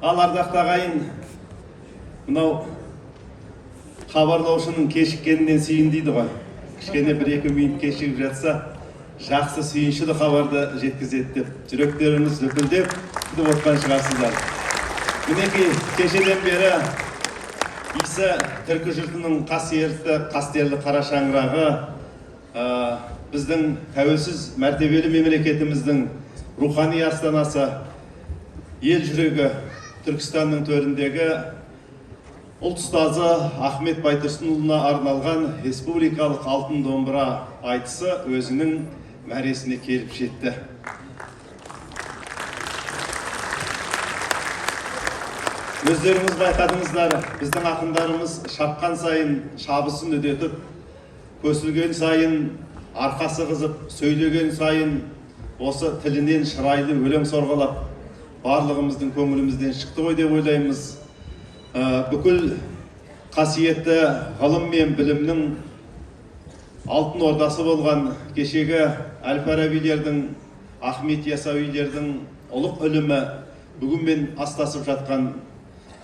Ал ардақты ағайын, мынау хабарлаушының кешіккенінен сүйін дейді ғой. Кішкене бір-екі минут кешігіп жатса, жақсы сүйіншілі хабарды жеткізеді деп жүректеріңіз лүпілдеп күтіп отқан шығарсыздар. Мінекей, кешеден бері Иса түркі жұртының қасиетті, қастерлі қара шаңырағы, біздің тәуелсіз мәртебелі мемлекетіміздің рухани астанасы, ел жүрегі Түркістанның төріндегі ұлт ұстазы Ахмет Байтұрсынұлына арналған республикалық алтын домбыра айтысы өзінің мәресіне келіп жетті. Өздеріңіз байқадыңыздар, біздің ақындарымыз шапқан сайын шабысын үдетіп, көсілген сайын арқасы қызып, сөйлеген сайын осы тілінен шырайлы өлең сорғалап, барлығымыздың көңілімізден шықты ғой деп ойлаймыз. Бүкіл қасиетті ғылым мен білімнің алтын ордасы болған кешегі Әл-Фарабилердің, Ахмет Ясауилердің ұлық ілімі бүгінмен астасып жатқан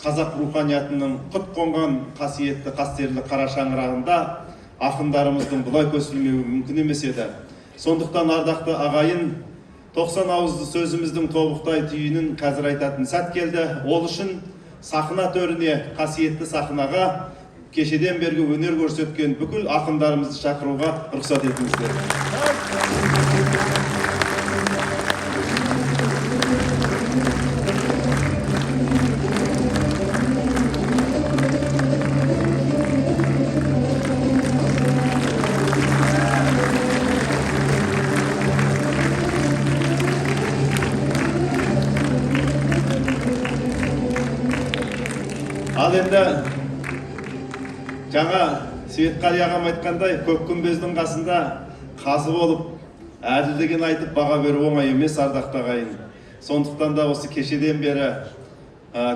қазақ руханиятының құт қонған қасиетті қастерлі қара шаңырағында ақындарымыздың бұлай көсілмеуі мүмкін емес еді. Сондықтан ардақты ағайын, 90 ауызды сөзіміздің тобықтай түйінін қазір айтатын сәт келді. Ол үшін сахна төріне, қасиетті сахнаға кешеден бергі өнер көрсеткен бүкіл ақындарымызды шақыруға рұқсат етіңіздер. Ал енді жаңа Светқали ағам айтқандай, көк күмбездің қасында қазы болып, әділдігін айтып баға беру оңай емес, ардақты ағайын. Сондықтан да осы кешеден бері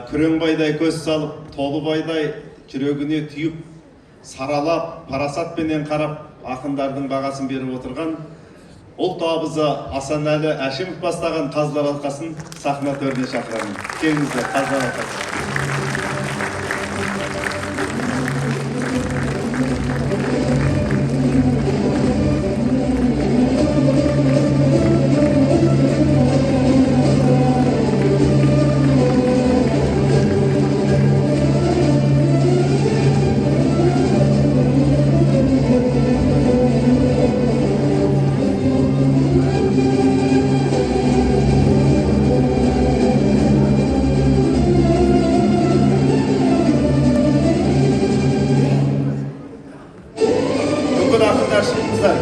Күреңбайдай көз салып, Толыбайдай жүрегіне түйіп, саралап, парасатпенен қарап, ақындардың бағасын беріп отырған ұлт абызы Асанәлі Әшімов бастаған қазылар алқасын сахна төріне шақырамын. Келіңіздер, қазылар алқасы.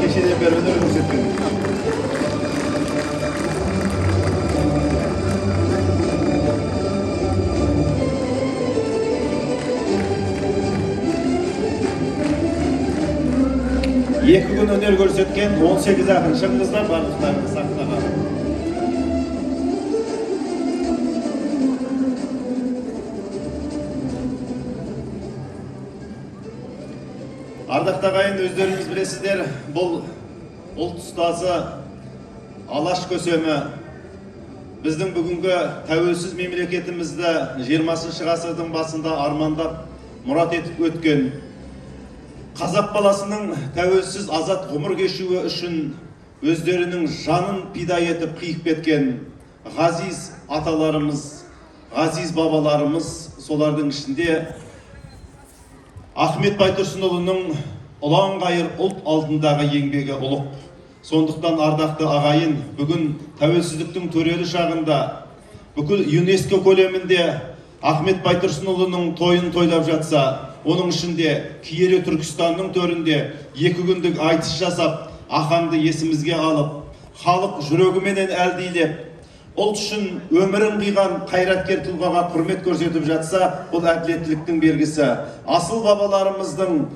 Кешеден бері өнер көрсеткен. Екі күн өнер көрсеткен 18 ақын шығыңыздар барлықтарыңыз сахнаға. Ардақты ағайын, өздеріңіз білесіздер, бұл ұлт ұстазы, Алаш көсемі, біздің бүгінгі тәуелсіз мемлекетімізді 20 ғасырдың басында армандап, мұрат етіп өткен қазақ баласының тәуелсіз азат ғұмыр кешуі үшін өздерінің жанын пида етіп қиып кеткен ғазиз аталарымыз, ғазиз бабаларымыз, солардың ішінде Ахмет Байтұрсынұлының ұлан-ғайыр ұлт алдындағы еңбегі ұлық. Сондықтан ардақты ағайын, бүгін тәуелсіздіктің төрелі шағында бүкіл ЮНЕСКО көлемінде Ахмет Байтұрсынұлының тойын тойлап жатса, оның ішінде киелі Түркістанның төрінде екі күндік айтыс жасап, Ахаңды есімізге алып, халық жүрегіменен әлдилеп, ұлт үшін өмірін қиған қайраткер тұлғаға құрмет көрсетіп жатса, бұл әділеттіліктің белгісі. Асыл бабаларымыздың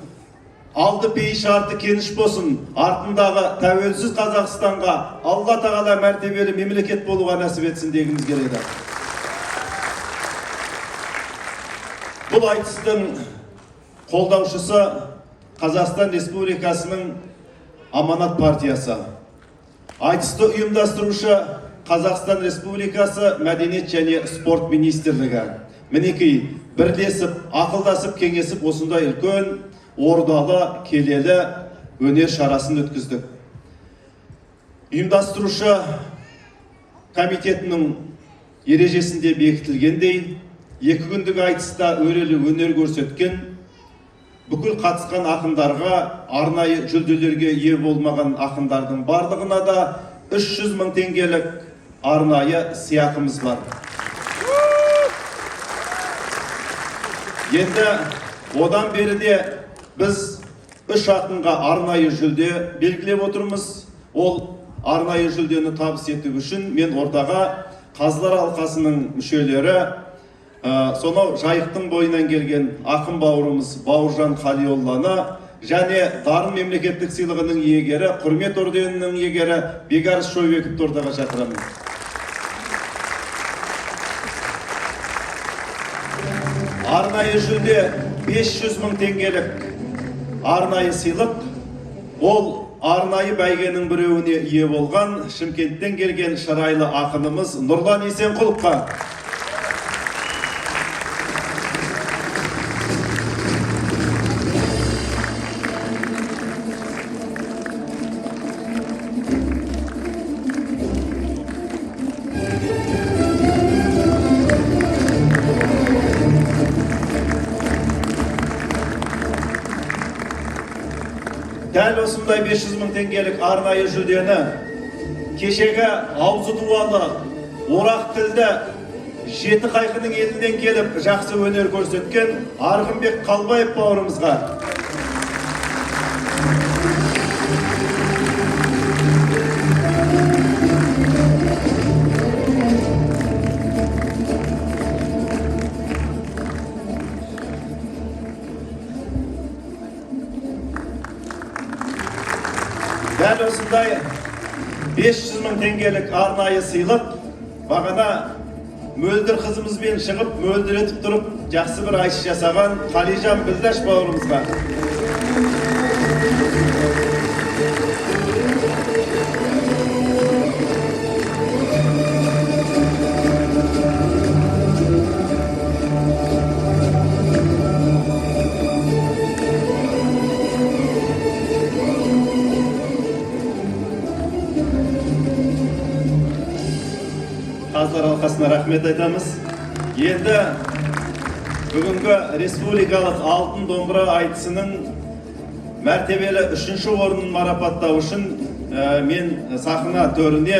алды пейіш арты кеніш болсын, артындағы тәуелсіз Қазақстанға Алла тағала мәртебелі мемлекет болуға нәсіп етсін дегіміз келеді. Бұл айтыстың қолдаушысы Қазақстан Республикасының Аманат партиясы. Айтысты ұйымдастырушы Қазақстан Республикасы Мәдениет және Спорт Министрлігі. Мінекей, бірлесіп, ақылдасып, кеңесіп осындай үлкен ордалы, келелі өнер шарасын өткіздік. Ұйымдастырушы комитетінің ережесінде бекітілгендей, 2 күндік айтыста өрелі өнер көрсеткен бүкіл қатысқан ақындарға, арнайы жүлделерге ие болмаған ақындардың барлығына да 300 мың теңгелік арнайы сыйақымыз бар. Енді одан бері де біз 3 ақынға арнайы жүлде белгілеп отырмыз. Ол арнайы жүлдені табыс ету үшін мен ортаға қазылар алқасының мүшелері, сонау Жайықтың бойынан келген ақын бауырымыз Бауыржан Қалиолланы және Дарын мемлекеттік сыйлығының иегері, Құрмет орденінің иегері Бекарыс Шойбековті ортаға шақырамын. Арнайы жүлде 500 мың теңгелік арнайы сыйлық. Ол арнайы бәйгенің біреуіне ие болған Шымкенттен келген шырайлы ақынымыз Нұрлан Есенқұловқа. Дәл осындай 500 мың теңгелік арнайы жүлдені кешегі аузы дуалы, орақ тілді жеті қайқының елінен келіп жақсы өнер көрсеткен Арғынбек Қалбаев бауырымызға. Дәл осындай 500 мың теңгелік арнайы сыйлық бағана Мөлдір қызымызбен шығып, мөлдіретіп тұрып, жақсы бір айтыс жасаған Қалижан Білдаш бауырымызға. Қазылар алқасына рахмет айтамыз. Енді бүгінгі республикалық алтын домбыра айтысының мәртебелі 3-ші орнын марапаттау үшін мен сахна төріне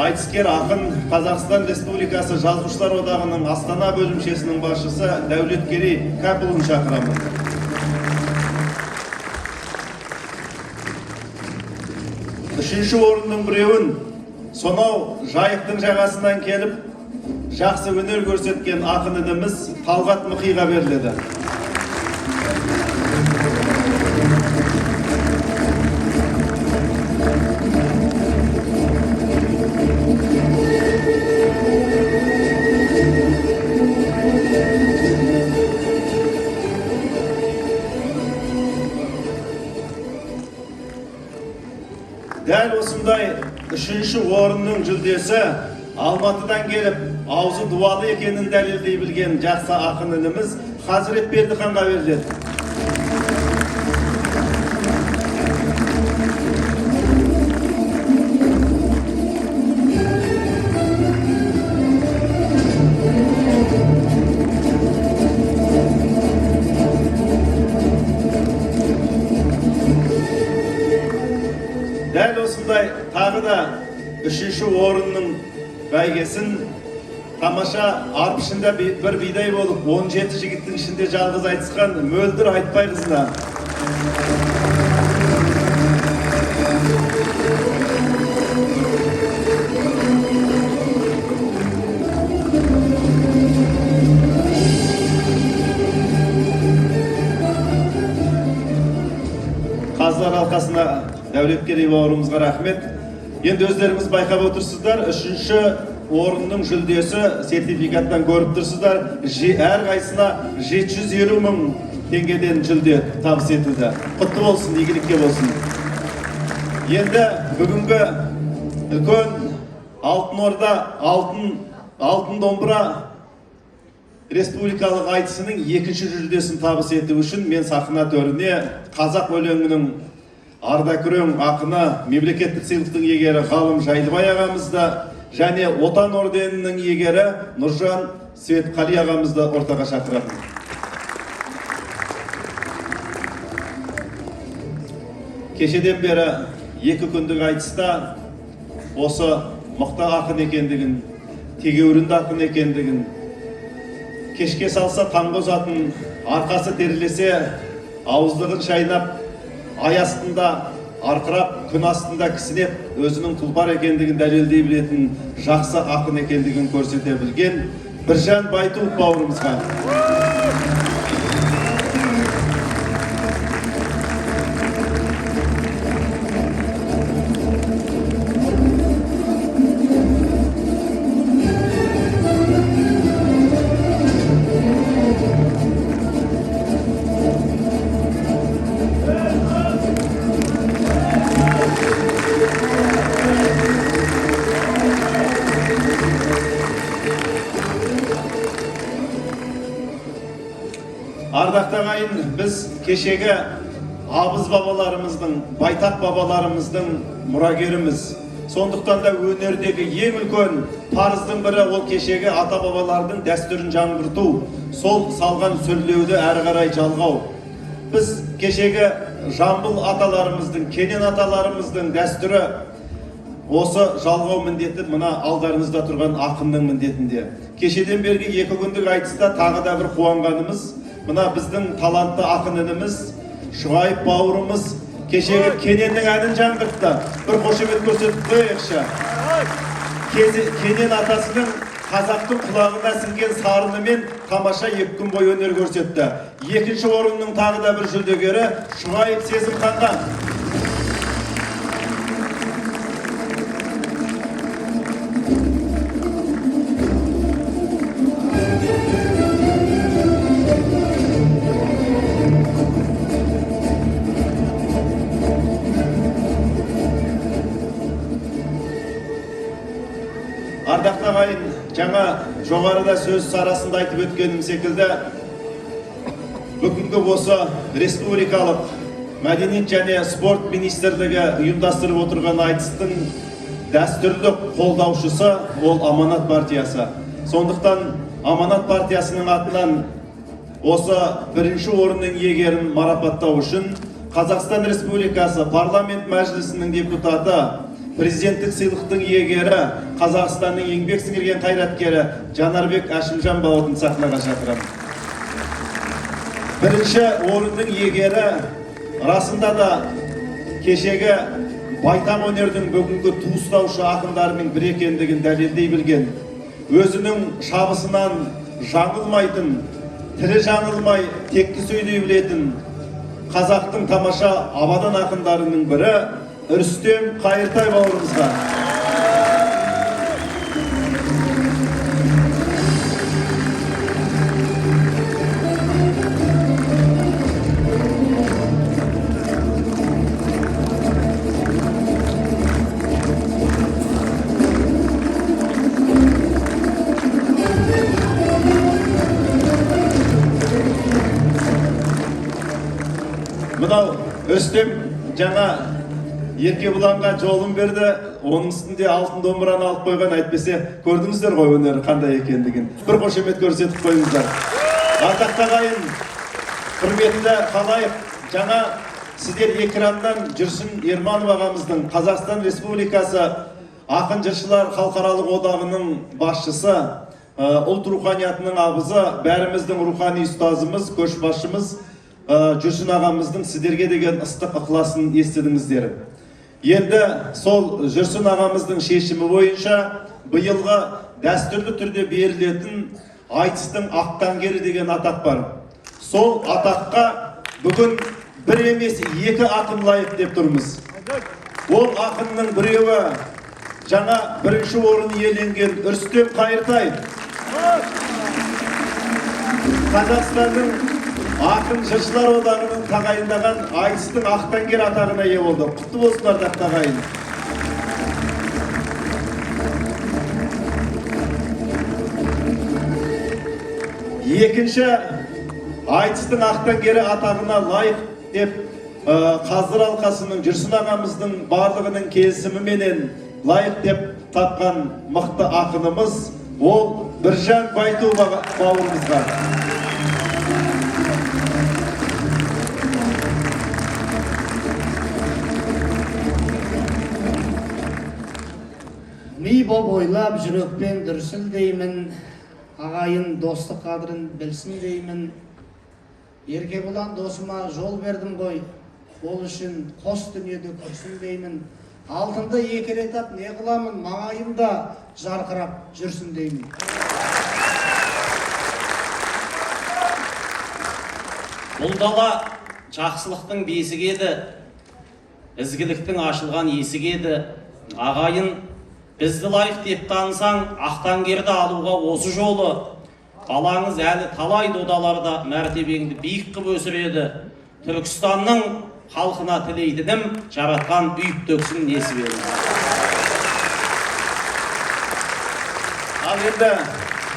айтыскер ақын, Қазақстан Республикасы Жазушылар одағының Астана бөлімшесінің басшысы Дәулеткерей Кәпұлын шақырамын. Үшінші орынның біреуін сонау Жайықтың жағасынан келіп жақсы өнер көрсеткен ақын ініміз Талғат Мұқиға беріледі. Дәл осындай 3-ші орынның жүлдесі Алматыдан келіп аузы дуалы екенін дәлелдей білген жақсы ақын ініміз Хазірет Бердіханға беріледі. Дәл осындай тағы да 3-ші орынның бәйгесін тамаша арп ішінде бір бидай болып 17 жігіттің ішінде жалғыз айтысқан Мөлдір Айтбай қызына. Қазылар алқасына Дәулеткерей бауырымызға рахмет. Енді өздеріңіз байқап отырсыздар, 3-ші орынның жүлдесі сертификаттан көріп тұрсыздар. Әрқайсысына 750 мың теңгеден жүлде табыс етілді. Құтты болсын, игілікке болсын. Енді бүгінгі үлкен Алтын Орда алтын домбыра республикалық айтысының екінші жүлдесін табыс ету үшін мен сахна төріне қазақ өлеңінің ардакүрең ақыны, мемлекеттік сыйлықтың иегері Ғалым Жайлыбай ағамызды және Отан орденінің иегері Нұржан Светқали ағамызды ортаға шақырамын. Кешеден бері екі күндік айтыста осы мықты ақын екендігін, тегеурінді ақын екендігін, кешке салса таңғы ұзатын, арқасы терлесе ауыздығын шайнап, ай астында арқырап, күн астында кісінеп, өзінің тұлпар екендігін дәлелдей білетін жақсы ақын екендігін көрсете білген Біржан Байтуов бауырымызға. Ардақты ағайын, біз кешегі абыз бабаларымыздың, байтақ бабаларымыздың мұрагеріміз. Сондықтан да өнердегі ең үлкен парыздың бірі ол кешегі ата бабалардың дәстүрін жаңғырту, сол салған сүрлеуді әрі қарай жалғау. Біз кешегі Жамбыл аталарымыздың, Кенен аталарымыздың дәстүрі осы жалғау міндеті мына алдарыңызда тұрған ақынның міндетінде. Кешеден бергі екі күндік айтыста тағы да бір қуанғанымыз, мына біздің талантты ақын ініміз Шұғайып бауырымыз кешегі Кененнің әнін жаңғыртты. Бір қошемет көрсетіп қояйықшы. Кенен атасының қазақтың құлағына сіңген сарынымен тамаша екі күн бойы өнер көрсетті. Екінші орынның тағы да бір жүлдегері Шұғайып Сезімханға. Ардақты ағайын, жаңа жоғарыда сөз арасында айтып өткенім секілді, бүгінгі осы республикалық мәдениет және спорт министрлігі ұйымдастырып отырған айтыстың дәстүрлі қолдаушысы ол Аманат партиясы. Сондықтан Аманат партиясының атынан осы бірінші орынның иегерін марапаттау үшін Қазақстан Республикасы парламент мәжілісінің депутаты, президенттік сыйлықтың иегері, Қазақстанның еңбек сіңірген қайраткері Жанарбек Әшімжан бауырын сахнаға шақырамын. Бірінші орынның иегері расында да кешегі байтақ өнердің бүгінгі туыстаушы ақындарының бірі екендігін дәлелдей білген, өзінің шабысынан жаңылмайтын, тілі жаңылмай текті сөйлей білетін қазақтың тамаша абадан ақындарының бірі Рүстем Қайыртай бауырымызға. Мынау Рүстем жаңа Еркебұланға жолын берді, оның үстінде алтын домбыраны алып қойған, әйтпесе көрдіңіздер ғой өнері қандай екендігін. Бір қошемет көрсетіп қойыңыздар. Ардақты ағайын, құрметті халайық, жаңа сіздер экраннан Жүрсін Ерманов ағамыздың Қазақстан Республикасы ақын жыршылар халықаралық одағының басшысы, ұлт руханиятының абызы, бәріміздің рухани ұстазымыз, көшбасшымыз Жүрсін ағамыздың сіздерге деген ыстық ықыласын естідіңіздер. Енді сол Жүрсін ағамыздың шешімі бойынша биылғы дәстүрлі түрде берілетін айтыстың ақтаңгері деген атақ бар. Сол атаққа бүгін бір емес екі ақын лайық деп тұрмыз. Ол ақынның біреуі жаңа бірінші орын иеленген Рүстем Қайыртай. Қазақстанның ақын жыршылар одағының тағайындаған айтыстың ақтаңгер атағына ие болды. Құтты болсын, ардақты ағайын. Екінші айтыстың ақтаңгері атағына лайық деп қазылар алқасының, Жүрсін ағамыздың барлығының келісіміменен лайық деп тапқан мықты ақынымыз ол Біржан Байту бауырымызға. Ми боп ойлап, жүрекпен дүрсілдеймін, ағайын достық қадірін білсін деймін. Еркебұлан досыма жол бердім ғой, ол үшін қос дүниеде күрсін деймін. Алтынды екі рет ап не қыламын, маңайымда жарқырап жүрсін деймін. Бұл дала жақсылықтың бесігі еді, ізгіліктің ашылған есігі еді. Ағайын, бізді лайық деп танысаң, ақтаңгерді алуға осы жолы. Балаңыз әлі талай додаларда мәртебеңді биік қып өсіреді. Түркістанның халқына тілейтінім, жаратқан үйіп төксін несібелі. Ал енді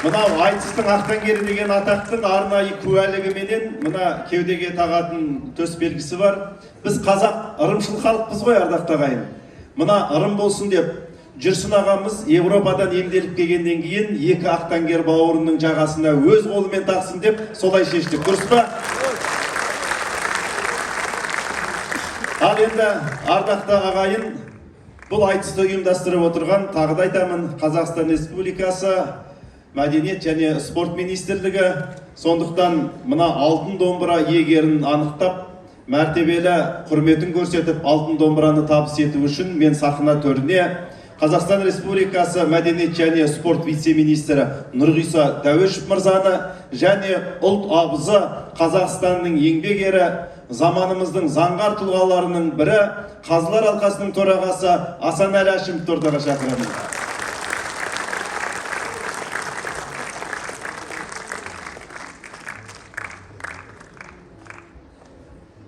мынау айтыстың ақтаңгері деген атақтың арнайы куәлігіменен мына кеудеге тағатын төс белгісі бар. Біз қазақ ырымшыл халықпыз ғой, ардақты ағайын. Мына ырым болсын деп Жүрсін ағамыз Европадан емделіп келгеннен кейін екі ақтаңгер бауырының жағасына өз қолымен тақсын деп солай шештік. Дұрыс па? Ал енді ардақты ағайын, бұл айтысты ұйымдастырып отырған, тағы да айтамын, Қазақстан Республикасы Мәдениет және Спорт Министрлігі. Сондықтан мына алтын домбыра иегерін анықтап, мәртебелі құрметін көрсетіп, алтын домбыраны табыс ету үшін мен сахна төріне Қазақстан Республикасы Мәдениет және Спорт вице-министрі Нұрғиса Дәуешов мырзаны және ұлт абызы, Қазақстанның еңбек ері, заманымыздың заңғар тұлғаларының бірі, қазылар алқасының төрағасы Асанәлі Әшімовті ортаға шақырамын.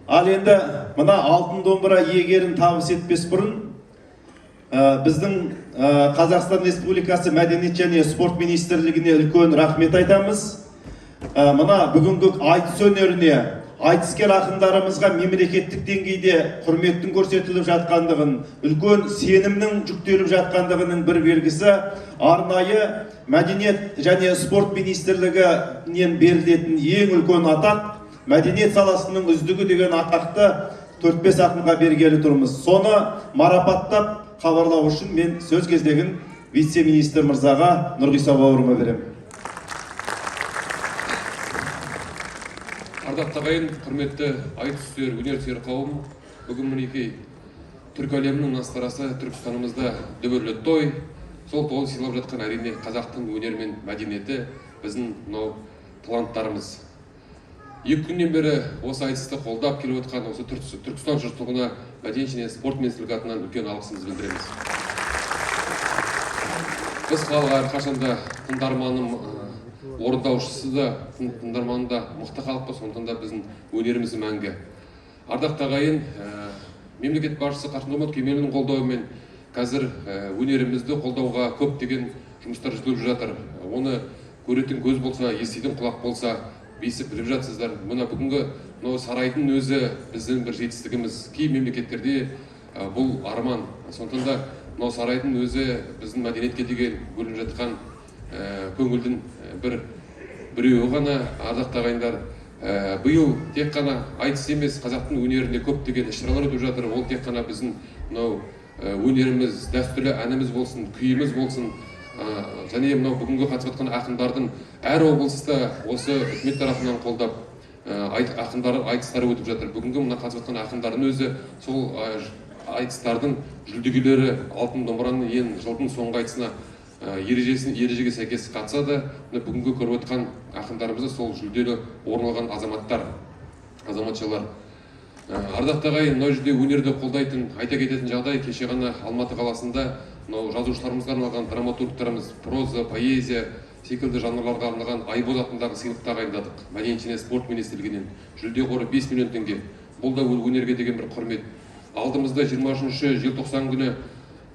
Ал енді мына алтын домбыра иегерін табыс етпес бұрын, біздің Қазақстан Республикасы Мәдениет және Спорт Министрлігіне үлкен рахмет айтамыз. Мына бүгінгі айтыс өнеріне, айтыскер ақындарымызға мемлекеттік деңгейде құрметтің көрсетіліп жатқандығын, үлкен сенімнің жүктеліп жатқандығының бір белгісі арнайы Мәдениет және Спорт Министрлігінен берілетін ең үлкен атақ, мәдениет саласының үздігі деген атақты 4-5 ақынға бергелі тұрмыз. Соны марапаттап хабарлау үшін мен сөз кезегін вице-министр мырзаға, Нұрғиса бауырыма беремін. Ардақты ағайын, құрметті айтыс сүйер, өнер сүйер қауым, бүгін мінекей түркі әлемінің астарасы Түркістанымызда дүбірлі той. Сол тойды сыйлап жатқан әрине қазақтың өнері мен мәдениеті, біздің мынау таланттарымыз. Екі күннен бері осы айтысты қолдап келіп отқан осы Түркістан жұртшылығына Мәдениет және Спорт министрлігі атынан үлкен алғысымызды білдіреміз. Біз халық әрқашанда тыңдарманым, орындаушысы да, тыңдарманы да мықты халықпыз, сондықтан да біздің өнеріміз мәңгі. Ардақты ағайын, мемлекет басшысы Қасым-Жомарт Кемелұлының қолдауымен қазір өнерімізді қолдауға көптеген жұмыстар жүргізіліп жатыр. Оны көретін көз болса, еститін құлақ болса, бесіп біліп жатсыздар. Мына бүгінгі мынау сарайдың өзі біздің бір жетістігіміз. Кей мемлекеттерде бұл арман. Сондықтан да мынау сарайдың өзі біздің мәдениетке деген бөлініп жатқан көңілдің бір біреуі ғана. Ардақты ағайындар, биыл тек қана айтыс емес, қазақтың өнерінде көптеген іс-шаралар өтіп жатыр. Ол тек қана біздің мынау өнеріміз, дәстүрлі әніміз болсын, күйіміз болсын, және мынау бүгінгі қатысып жатқан ақындардың әр облыста осы үкімет тарапынан қолдап, ақындар айтыстары өтіп жатыр. Бүгінгі мына қатысып жатқан ақындардың өзі сол айтыстардың жүлдегерлері, алтын домбыраның ең жылдың соңғы айтысына ережеге сәйкес қатысады. Мына бүгінгі көріп отқан ақындарымызды сол жүлделі орын алған азаматтар, азаматшалар. Ардақты ағайын, мынау жерде өнерді қолдайтын, айта кететін жағдай, кеше ғана Алматы қаласында мынау жазушыларымызға арналған драматургтарымыз проза, поэзия секілді жанрларға арналған Айбоз атындағы сыйлықты тағайындадық. Мәдениет және спорт министрлігінен жүлде қоры 5 миллион теңге. Бұл да өнерге деген бір құрмет. Алдымызда жиырма үшінші желтоқсан күні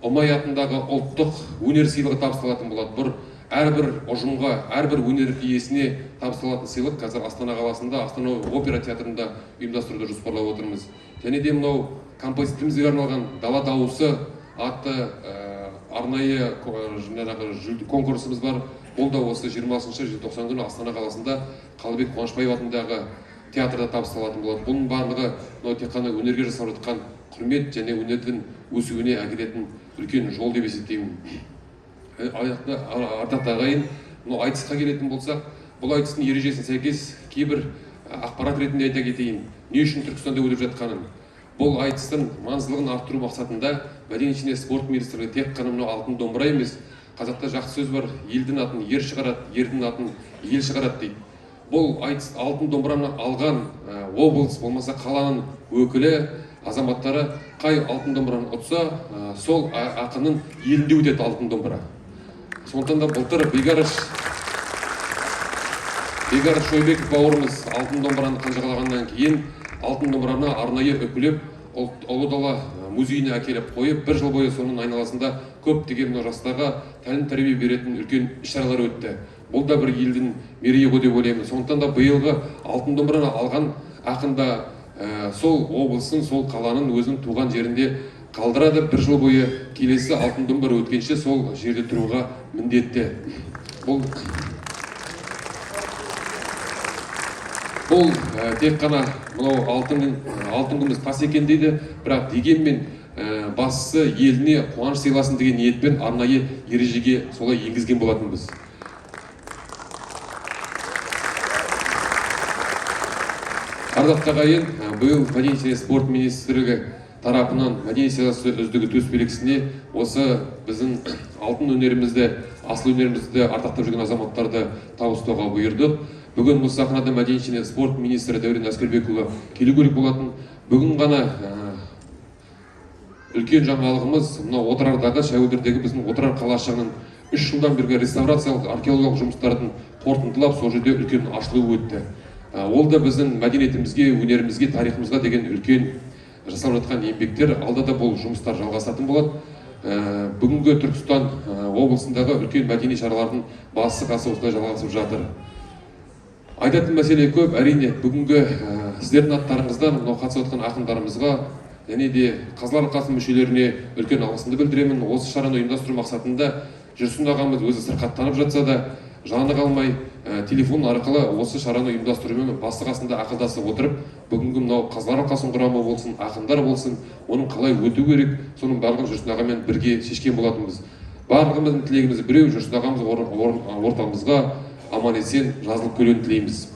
Ұмай атындағы ұлттық өнер сыйлығы табысталатын болады. Бір Әрбір ұжымға, әрбір өнер иесіне табысталатын сыйлық қазір Астана қаласында, Астана опера театрында ұйымдастыруды жоспарлап отырмыз. Және де мынау композиторымызға арналған «Дала дауысы» атты арнайы жаңағы конкурсымыз бар. Ол да осы 26 желтоқсан күні Астана қаласында Қалыбек Қуанышбаев атындағы театрда табысталатын болады. Бұның барлығы мынау тек қана өнерге жасалып жатқан құрмет және өнердің өсуіне әкелетін үлкен жол деп есептеймін. Ардақты ағайын, мынау айтысқа келетін болсақ, бұл айтыстың ережесіне сәйкес кейбір ақпарат ретінде айта кетейін, не үшін Түркістанда өтіп жатқанын. Бұл айтыстың маңыздылығын арттыру мақсатында Мәдениет және спорт министрлігі тек қана мынау алтын домбыра емес, қазақта жақсы сөз бар, елдің атын ер шығарады, ердің атын ел шығарады дейді. Бұл айтыс алтын домбыраны алған облыс болмаса қаланың өкілі азаматтары қай алтын домбыраны ұтса, сол ақынның елінде өтеді алтын домбыра. Сондықтан да былтыр Бекарыш Шойбеков бауырымыз алтын домбыраны қанжығалағаннан кейін алтын домбыраны арнайы үкілеп Ұлы Дала музейіне әкеліп қойып, бір жыл бойы соның айналасында көптеген мына жастарға тәлім тәрбие беретін үлкен іс-шаралар өтті. Бұл да бір елдің мерейі ғой деп ойлаймын. Сондықтан да биылғы алтын домбыраны алған ақын да сол облыстың, сол қаланың өзінің туған жерінде қалдырады. Бір жыл бойы келесі алтын домбыра өткенше сол жерде тұруға міндетті. Бұл тек қана мынау алтын күміс тас екен дейді, бірақ дегенмен бастысы еліне қуаныш сыйласын деген ниетпен арнайы ережеге солай енгізген болатынбыз. Ардақты ағайын, биыл Мәдениет және спорт министрлігі тарапынан мәдениет саласы үздігі төс белгісіне осы біздің алтын өнерімізді, асыл өнерімізді ардақтап жүрген азаматтарды табыстауға бұйырдық. Бүгін осы сахнада Мәдениет және спорт министрі Дәурен Әскербекұлы келу керек болатын. Бүгін ғана үлкен жаңалығымыз мынау Отырардағы, Шәуілдірдегі біздің Отырар қалашығының 3 жылдан бергі реставрациялық археологиялық жұмыстардың қорытындылап сол жерде үлкен ашылуы өтті. Ол да біздің мәдениетімізге, өнерімізге, тарихымызға деген үлкен жасалып жатқан еңбектер. Алда да бұл жұмыстар жалғасатын болады. Бүгінгі Түркістан облысындағы үлкен мәдени шаралардың басы қасы осылай жалғасып жатыр. Айтатын мәселе көп, әрине, бүгінгі сіздердің аттарыңыздан мынау қатысып жатқан ақындарымызға және де қазылар алқасының мүшелеріне үлкен алғысымды білдіремін. Осы шараны ұйымдастыру мақсатында Жүрсін ағамыз өзі сырқаттанып жатса да жаны қалмай, телефон арқылы осы шараны ұйымдастырумен басы қасында ақылдасып отырып, бүгінгі мынау қазылар алқасының құрамы болсын, ақындар болсын, оның қалай өту керек, соның барлығын Жүрсін ағамен бірге шешкен болатынбыз. Барлығымыздың тілегіміз біреу, Жүрсін ағамыз ортамызға аман есен жазылып келуін тілейміз.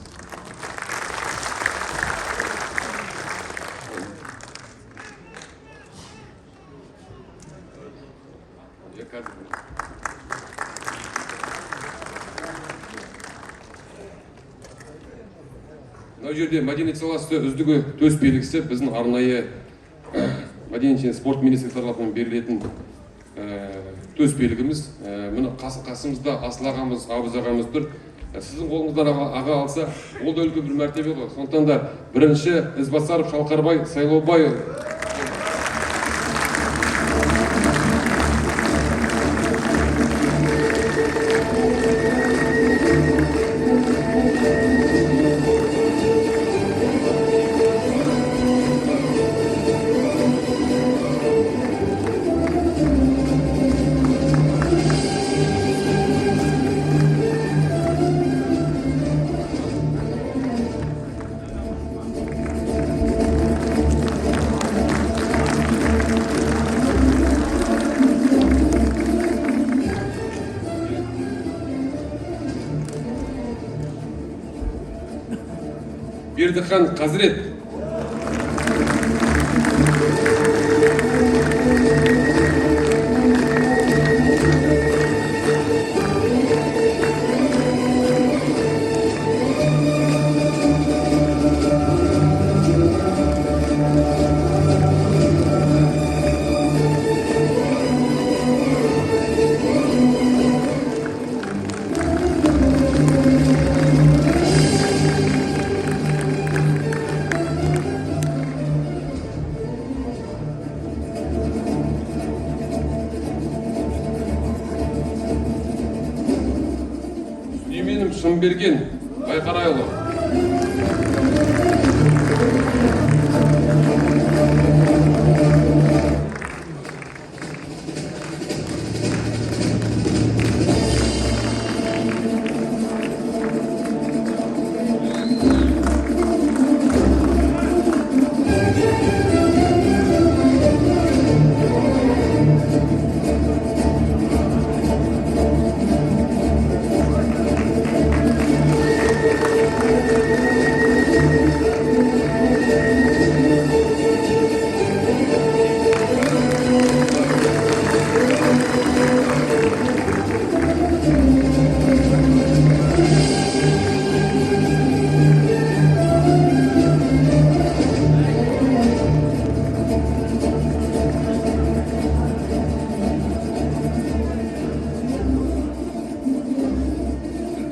Мынау жерде мәдениет саласы үздігі төс белгісі біздің арнайы мәдениет және спорт министрлігі тарапынан берілетін төс белгіміз. Міне қасымызда асыл ағамыз, абыз ағамыз тұр. Сіздің қолыңыздан аға алса, ол да үлкен бір мәртебе ғой. Сондықтан да бірінші Ізбасаров Шалқарбай Сайлаубайұлы. Бердіхан Қазірет. Сүлейменов Шымберген Байқарайұлы.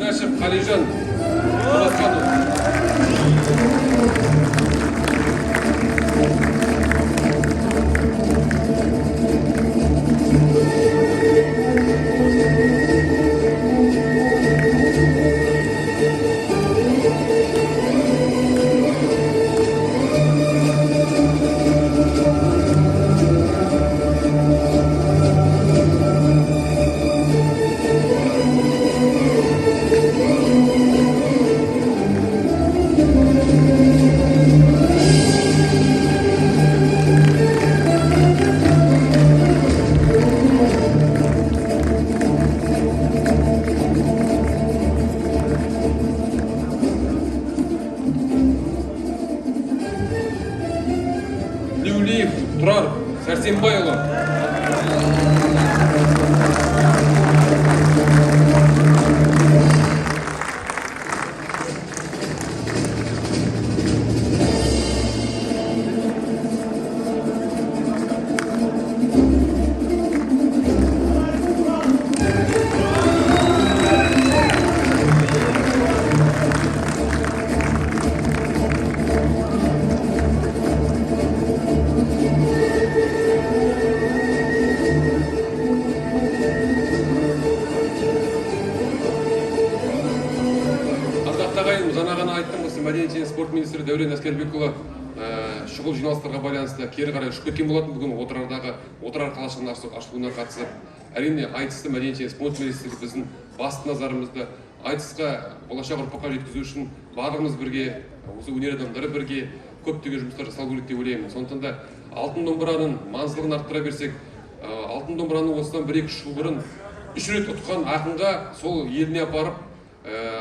Ділдашев Қалижан Мұратханұлы. Тілеулиев Тұрар Сәрсенбайұлы. Ардақты ағайын, жаңа ғана айттым, осы мәдениет және спорт министрі Дәурен Әскербекұлы шұғыл жиналыстарға байланысты кері қарай ұшып кеткен болатын. Бүгін Отырардағы Отырар қалашығының ашылуына қатысып, әрине айтысты мәдениет және спорт министрлігі біздің басты назарымызды айтысқа болашақ ұрпаққа жеткізу үшін барлығымыз бірге, осы өнер адамдары бірге көптеген жұмыстар жасау керек деп ойлаймын. Сондықтан да алтын домбыраның маңыздылығын арттыра берсек, алтын домбыраны осыдан 1-2 жыл бұрын 3 рет ұтқан ақынға сол еліне апарып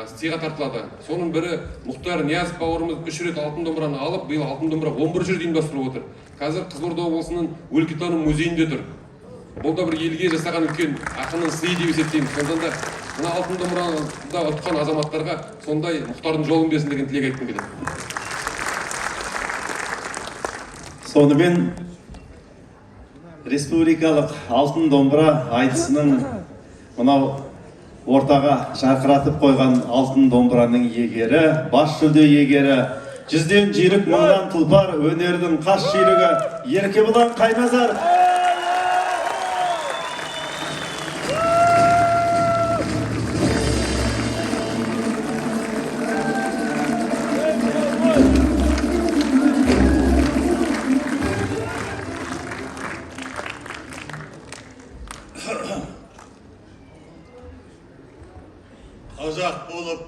сыйға тартылады. Соның бірі Мұхтар Ниязов бауырымыз 3 рет алтын домбыраны алып, биыл алтын домбыра 11 рет ұйымдастырып отыр. Қазір Қызылорда облысының өлкетану музейінде тұр. Бұл да бір елге жасаған үлкен ақынның сыйы деп есептейміз. Сондықтан да мына алтын домбыраны ұтқан азаматтарға сондай Мұхтардың жолын берсін деген тілек айтқым келеді. Сонымен республикалық алтын домбыра айтысының мынау ортаға жарқыратып қойған алтын домбыраның иегері, бас жүлде иегері, 100-ден жүйрік, 1000-нан тұлпар, өнердің қас жүйрігі Еркебұлан Қайназар. Қазақ болып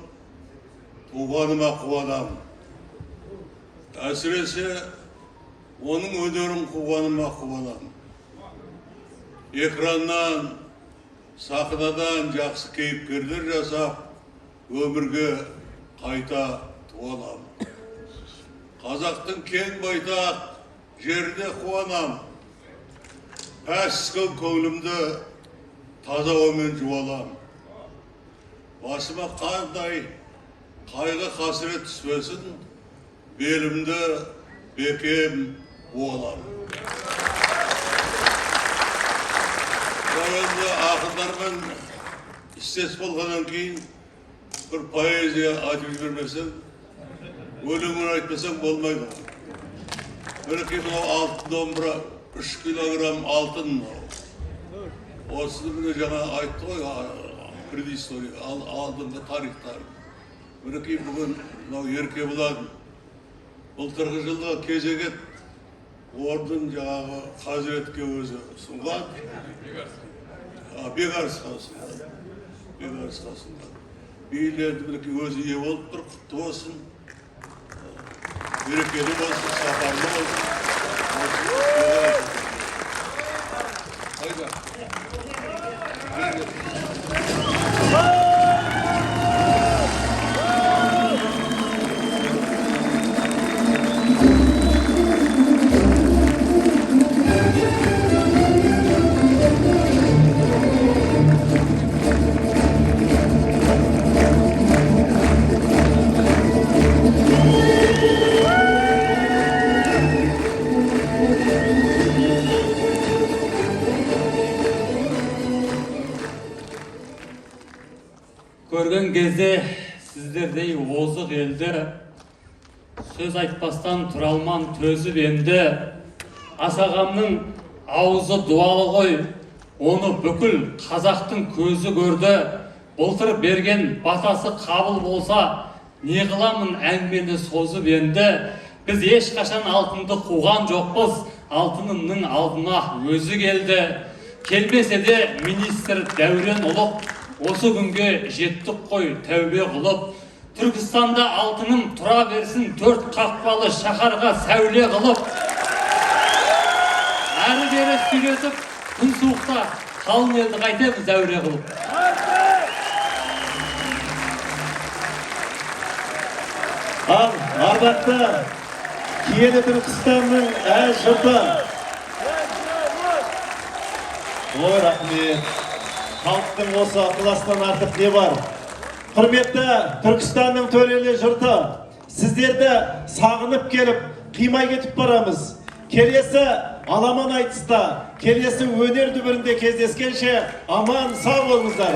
туғаныма қуанамын. Әсіресе оның өнерін қуғаныма қуанамын. Экраннан, сахнадан жақсы кейіпкерлер жасап, өмірге қайта туаламын. Қазақтың кең байтақ жеріне қуанамын. Пәс түскен көңілімді таза ауамен жуаламын. Басыма қандай қайғы қасірет түспесін, белімді бекем буаламын. Енді ақындармен істес болғаннан кейін бір поэзия айтып жібермесең, өлеңін айтпасаң болмайды ғой. Мінекей мынау алтын домбыра, 3 килограмм алтын мынау. Осыны міне жаңа айтты ғой Предыстория, алдыңғы тарихтар. Мінекей, бүгін мынау Еркебұлан былтырғы жылы кезек ет ордын жаңағы хазіретке өзі ұсынған, Бекарысқа ұсынған, Бекарысқа ұсынған. Биыл енді, мінекей, өзі ие болып тұр. Құтты болсын, берекелі болсын, сапарлы болсын. Қайда? Көрген кезде сіздердей озық елді, сөз айтпастан тұра алман төзіп енді. Асағамның аузы дуалы ғой, оны бүкіл қазақтың көзі көрді. Былтыр берген батасы қабыл болса, не қыламын әңгімені созып енді. Біз ешқашан алтынды қуған жоқпыз, алтынымның алдына өзі келді. Келмесе де министр Дәурен Ұлық, осы күнге жеттік қой тәубе қылып. Түркістанда алтыным тұра берсін, төрт қақпалы шаһарға сәуле қылып. Әрі бері сүйретіп күн суықта қалың елді қайтеміз әуре қылып? Ал ардақты киелі Түркістанның әз жұрты. Ой, рахмет. Халықтың осы ықыласынан артық не бар? Құрметті Түркістанның төрелі жұрты, сіздерді сағынып келіп, қимай кетіп барамыз. Келесі аламан айтыста, келесі өнер дүбірінде кездескенше аман сау болыңыздар.